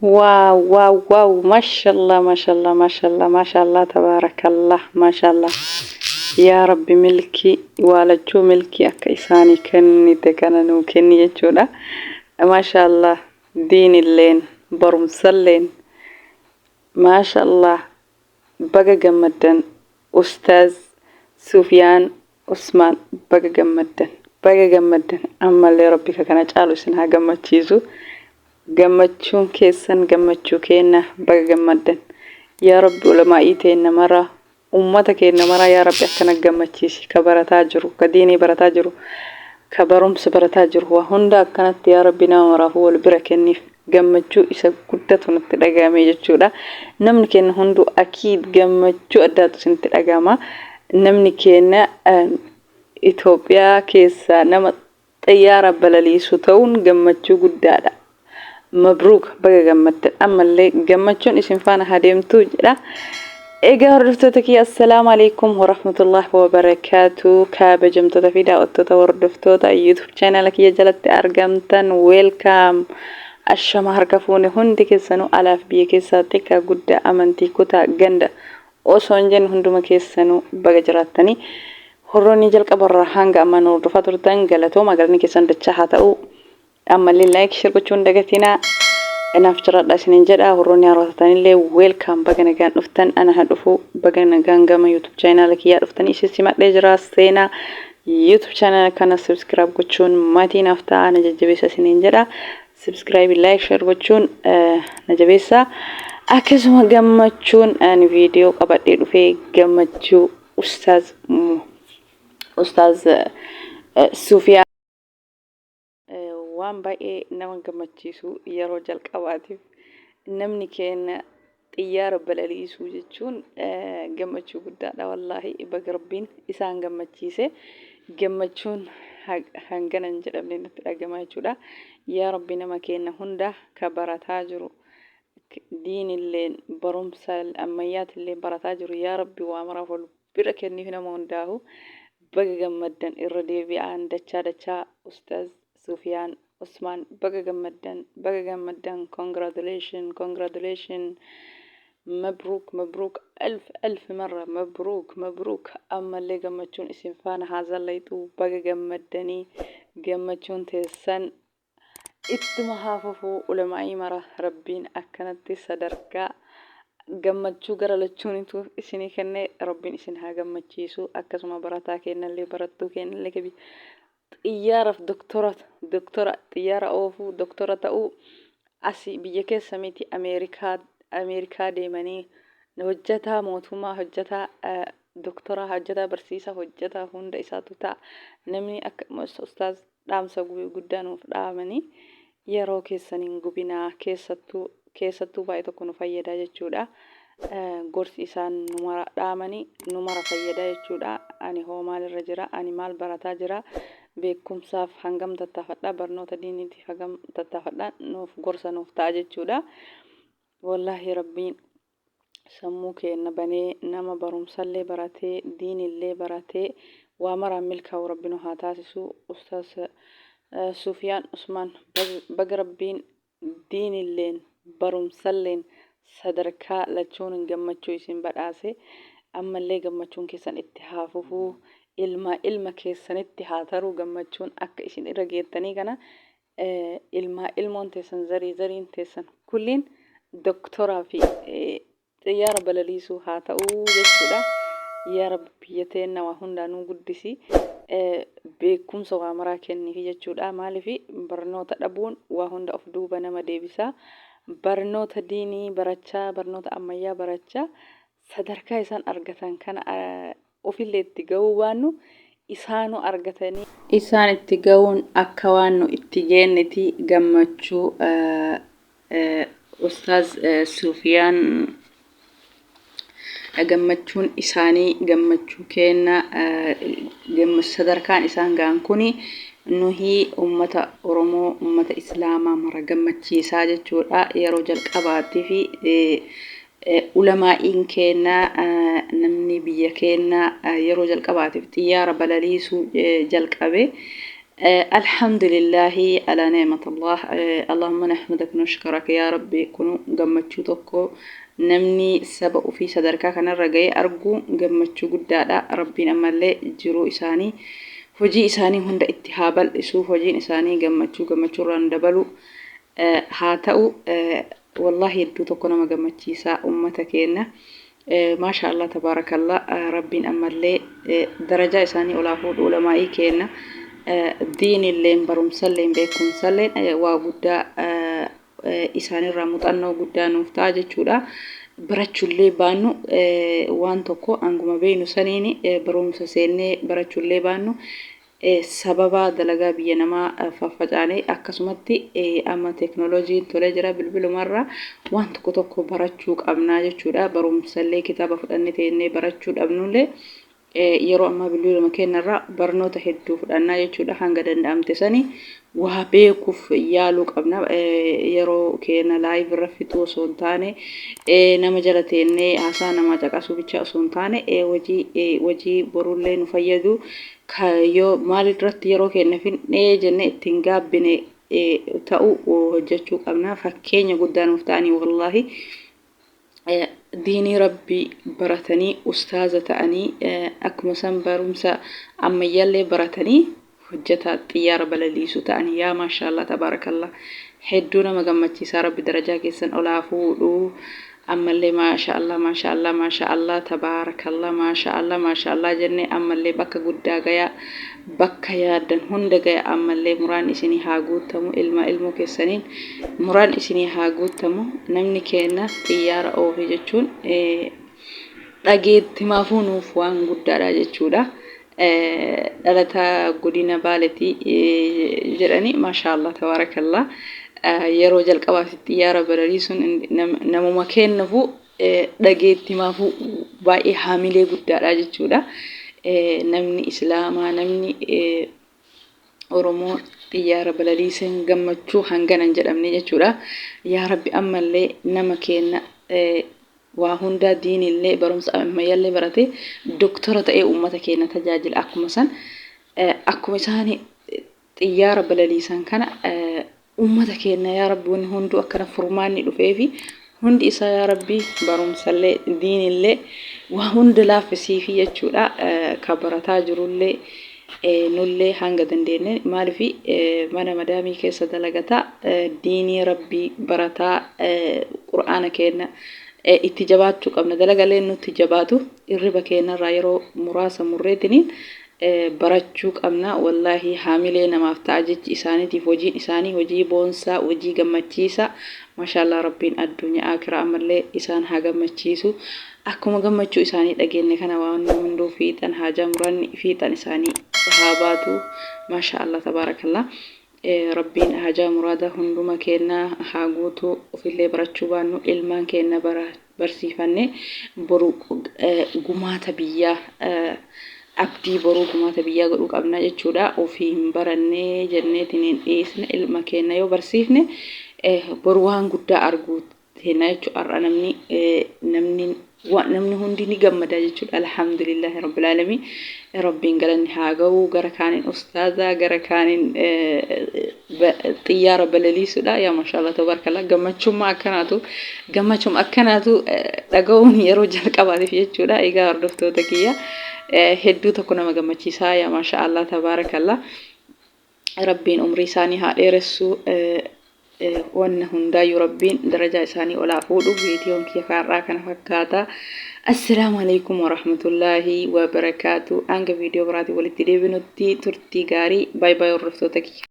Wow wow wow, mashallah mashallah mashallah mashallah, tabarakallah, mashallah. Yaa Rabbi, milkii waa lachuu, milkii akka isaanii kennite kana nuu kenni jechuudha. Mashallah, diinilleen barumsalleen, mashallah. Baga gammaddan Ustaaz Sufiyaan Usmaan, baga gammaddan, baga gammaddan. Ammallee Rabbi ka kana caalu isin haa gammachiisu. Gammachuun keessan gammachuu keenna. Baga gammaddan. Yaa Rabbi, ulamaa'ii teenna mara, ummata keenna mara, yaa Rabbi, akkana gammachiisi. Ka barataa jiru, ka diinii barataa jiru, ka barumsa barataa jiru, waa hunda akkanatti, yaa Rabbi, nama maraafuu wal bira kenniif. Gammachuu isa guddatu nutti dhagahame jechuudha. Namni keenya hunduu akiid gammachuu addaatu isinitti dhagahama. Namni keenya Itoophiyaa keessaa nama xayyaara balaliisu ta'uun gammachuu guddaadha. Mabruuk, baga gammaddan, ammallee gammachuun isin faana haa deemtu jedha. Egaa hordoftoota kiyya, assalaamu alaikum warahmatullahi wabarakaatu. Kabajamtoota fi daawwattoota, hordoftoota YouTube channel kiyya jalatti argamtan, welcome. Ashama, harka fuune hundi keessanuu, alaaf biyya keessaa, xiqqaa guddaa, amantii, kutaa, ganda osoo hin jenne, hunduma keessanuu baga jiraattanii. Horroonni jalqabarraa hanga ammaa nu hordofaa turtan, galatooma, galanni keessan dachaa haa ta'u. Ammallee like, share gochuun hin dagatinaa. Naaf jiraadha isiniin jedha. Warroonni haaraa taatanillee welcome, baga nagaan dhuftan, ana haa dhufu, baga nagaan gama YouTube channel kiyyaa dhuftanii isin simadhee jira. Seenaa YouTube channel kana subscribe gochuun maatii naaf ta'a, na jajjabeessa isiniin jedha. Subscribe, like, share gochuun na jabeessa. Akkasuma gammachuun ani viidiyoo qabadhee dhufee gammachuu Ustaaz Suufiyaa. Waan baay'ee nama gammachiisu, yeroo jalqabaatiif namni keenya xiyyaara balaliisuu jechuun gammachuu guddaadha. Wallaahi, baga Rabbiin isaan gammachiise. Gammachuun hangana hin jedhamne natti dhagama jechuudha. Yaa Rabbi, nama keenya hunda ka barataa jiru, diinilleen barumsa ammayyaatillee barataa jiru, yaa Rabbi, waa maraaf ol bira kenniif nama hundaahu. Baga gammaddan irra deebi'aan dachaa dachaa. Ustaaz Sufiyaan Usmaan, baga gammaddan, baga gammaddan. Congratulation, congratulation, mabruuk, mabruuk, alf alf marra mabruuk, mabruuk. Ammallee gammachuun isin faana haa zallayxu. Baga gammaddanii, gammachuun teessan ittuma haa fufuu. Ulamaa'ii mara Rabbiin akkanatti sadarkaa gammachuu gara lachuunitu isinii kenne, Rabbiin isin haa gammachiisu. Akkasuma barataa kennallee, barattuu kennallee, kabi xiyyaaraaf doktora, doktora xiyyaara oofuu, doktora ta'uu, asii biyya keessa miti, Ameerikaa, Ameerikaa deemanii hojjataa mootummaa, hojjataa doktora, hojjataa barsiisaa, hojjataa hunda isaatu ta'a. Namni akka ustaaz dhaamsa guddaa nuuf dhaamanii, yeroo keessan hin gubinaa, keessattuu keessattuu baay'ee tokko nu fayyada jechuudha. Gorsi isaan nu mara dhaamanii nu mara fayyada jechuudha. Ani hoo maalirra jira? Ani maal barataa jira? Beekumsaaf hangam tattaafadha? Barnoota diiniitiif hangam tattaafadha? Nuuf gorsa nuuf ta'a jechuudha. Wallaahi, Rabbiin sammuu keenya banee nama barumsallee baratee, diinillee baratee, waa maraan milkaa'u Rabbi nu haa taasisu. Ustaaz Sufiyaan Usmaan, baga Rabbiin diinilleen barumsalleen sadarkaa lachuun gammachuu isin badhaase. Ammallee gammachuun keessan itti haa fufuu, ilmaa ilma keessanitti haa taruu. Gammachuun akka isin irra geettanii kana ilmaa ilmoon teessan, zarii zariin teessan kulliin doktoraa fi xiyyaara balaliisuu haa ta'uu jechuudha. Yaa Rabbi, biyya teenna waa hundaa nuu guddisi. Beekumsa waa maraa kenniifi jechuudha. Maaliif barnoota dhabuun waa hunda of duuba nama deebisa. Barnoota diinii barachaa, barnoota ammayyaa barachaa, sadarkaa isaan argatan kana ofillee itti ga'uu baannu, isaanuu argatanii. Isaan itti ga'uun akka waan nu itti geenneti. Gammachuu Ustaaz Sufiyaan, gammachuun isaanii gammachuu keenna. Sadarkaan isaan ga'an kuni nuhi ummata Oromoo, ummata Islaamaa mara gammachiisaa jechuudha. Yeroo jalqabaatii fi ulamaa'iin keenna, namni biyya keenna yeroo jalqabaatiif xiyyaara balaliisuu jalqabe. Alhamdulillaahi alaa ni'matallah Allahumma nahmadak nashkuraka yaa rabbi kun gammachuu tokko namni saba ofii sadarkaa kanarra ga'e arguu gammachuu guddaadha. Rabbiin ammallee jiruu isaanii hojii isaanii hunda itti haa bal'isu, hojiin isaanii gammachuu gammachuurraan dabalu haa ta'u. Wallaahi hedduu tokko nama gammachiisa ummata keenna. Maasha Allah tabaarakallah, Rabbiin ammallee darajaa isaanii olaa fuudhu. Ulamaa'ii keenna diinilleen barumsalleen beekumsalleen waa guddaa isaanirraa muuxannoo guddaa nuuf ta'a jechuudha. Barachuullee baannu waan tokko hanguma beeknu saniin barumsa seennee barachuullee baannu, sababa dalagaa biyya namaa faffacaanee, akkasumatti amma teeknooloojiin tolee jira, bilbilumarraa waan tokko tokko barachuu qabnaa jechuudha. Barumsallee kitaaba fudhannee teennee barachuu dhabnullee, yeroo ammaa bilbiluma keenyarraa barnoota hedduu fudhannaa jechuudha. Hanga danda'amte sanii waa beekuuf yaaluu qabna. Yeroo keenya live irra fixuu osoo hin taane, nama jala teennee haasaa namaa caqasuu bichaa osoo hin taane, hojii borullee nu fayyadu yoo maal irratti yeroo keenya fixnee jennee ittiin gaabbine ta'u hojjechuu qabna. Fakkeenya guddaa nuuf ta'anii wallaahi. Diinii Rabbii baratanii ustaaza ta'anii, akkuma san barumsa ammayyaallee baratanii hojjetaa xiyyaara balaliisuu ta'anii, yaa maashaallah tabaarakallah, hedduu nama gammachiisaa. Rabbi darajaa keessan olaa fuudhuu. Ammallee maashaallah, maashaallah, maashaallah, tabaarakallah, maashaallah, maashaallah jennee ammallee bakka guddaa gayaa, bakka yaaddan hunda gaya. Ammallee muraan isinii haa guutamu, ilma ilmoo keessaniin muraan isinii haa guutamu. Namni keenya xiyyaara oofe jechuun dhageettimaafuu nuuf waan guddaadha jechuudha. Dhalataa godina Baaletii jedhani, maashaallah tabaarakallah. Yeroo jalqabaaf xiyyaara balaliisuun namuma kennufu dhageettimaafuu baay'ee haamilee guddaadha jechuudha. Namni Islaamaa, namni Oromoo xiyyaara balaliiseen gammachuu hangana hin jedhamne jechuudha. Yaa Rabbi, ammallee nama keenya waa hundaa diinillee barumsa ammayyaallee barate doktora ta'ee uummata keenya tajaajila. Akkuma san, akkuma isaan xiyyaara balaliisan kana uummata keenya, yaa Rabbi, wanni hunduu akkana furmaanni dhufeefi hundi isaa, yaa Rabbi, barumsallee diinillee waa hunda laaffisiifi jechuudha. Ka barataa jirullee nullee hanga dandeenye, maalifi mana madaamii keessa dalagataa diinii Rabbii barataa Qur'aana keenya itti jabaachuu qabna. Dalagalee nutti jabaatu irriba keenyarraa yeroo muraasa murreetiniin barachuu qabna. Wallaahi haamilee namaaf ta'a jechi isaaniitiif hojiin isaanii hojii boonsaa, hojii gammachiisaa. Maashaallah, Rabbiin addunyaa akiraa ammallee isaan haa gammachiisu. Akkuma gammachuu isaanii dhageenye kana waan hunduu fiixan haajaa muraanni fiixan isaanii haa baatu. Maashaallah tabaarakallah. Rabbiin haajaa muraada hunduma keenya haa guutu. Ofillee barachuu baannu ilmaan keenya barsiifanne boru gumaata biyyaa, abdii boruu gumaata biyyaa godhuu qabna jechuudha. Ofii hin barannee jenneetiin hin dhiisne, ilma keenya yoo barsiifne boru waan guddaa arguu teenna jechuudha. Har'a namni hundi ni gammada jechuudha. Alhamdulillahi rabbil aalamiin. Rabbiin galanni haa ga'u. Gara kaaniin ustaaza, gara kaaniin xiyyaara balaliisuudha. Yaa maashaallah tabaarakallah, gammachummaa akkanaatu, gammachuma akkanaatu dhaga'uun yeroo jalqabaatiif jechuudha. Egaa hordoftoota kiyya, hedduu tokko nama gammachiisaa. Yaa maashaallah tabaarakallah. Rabbiin umrii isaanii haa dheeressu. Wanna hundaayyuu Rabbiin darajaa isaanii olaa fuudhu. Viidiyoon kiyya kaarraa kana fakkaata. Assalaamu alaikum warahmatullaahi wabarakaatu. Hanga viidiyoo biraatiin walitti deebinutti turtii gaarii. Baay baay hordoftoota kiyya.